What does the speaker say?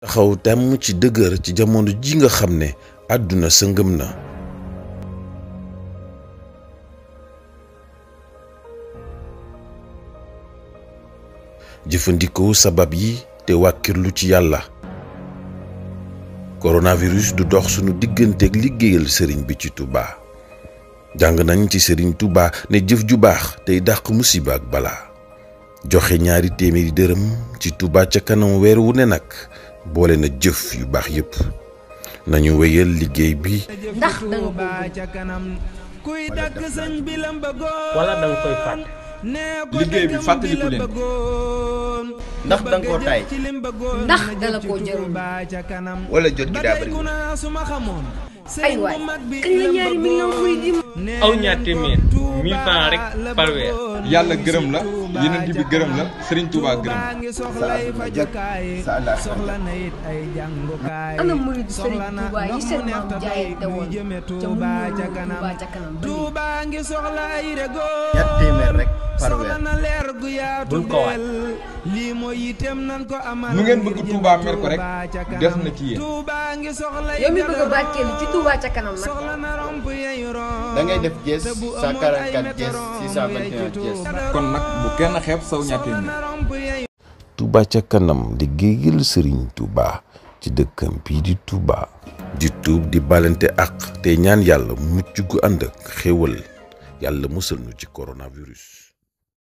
taxaw temm ci dëgër ci jamono ji nga xam ne àdduna sëngëm na. jëfandikoo sabab yi te wàkkirlu ci yàlla. coronavirus du dox sunu digganteeg liggéeyal sëriñ bi ci Touba. jàng nañ ci sëriñ Touba ne jëf ju baax tey dàq musiba ak balaa. joxe ñaari téeméeri dërëm ci Touba ca kanam weer wu ne nag boole na jëf yu baax yépp nañu wéyal liggéey bi. ndax danga wala danga koy fàtte. liggéey bi fàttaliku leen. ndax danga koo tay. ndax dala koo jarul. wala jot gi daa bëri. ay waay kañ la ñaari million fuy di. aw ñaar téeméer 1000 francs rek par weer. yàlla gërëm la yeneen bi gërëm la Serigne Touba gërëm ana murid Serigne Touba yi seen maam jaayante woon ca mu Touba ca kanam ba ñaar téeméer rek par weer. bul ko waaj. nu ngeen bëgg Touba mer ko rek def na ci yéen. yow mi bëgg a bàkkeelu ci Touba ca kanam nag da ngay def jees 144 jees 621 jees. kon nag bu kenn xeeb saw ñaar téeméer. Touba ca kanam liggéeyal sëriñ Touba ci dëkkam bii di Touba. di tuub di balante ak te ñaan yàlla mucc gu ànd ak xéwal yàlla musal nu ci coronavirus.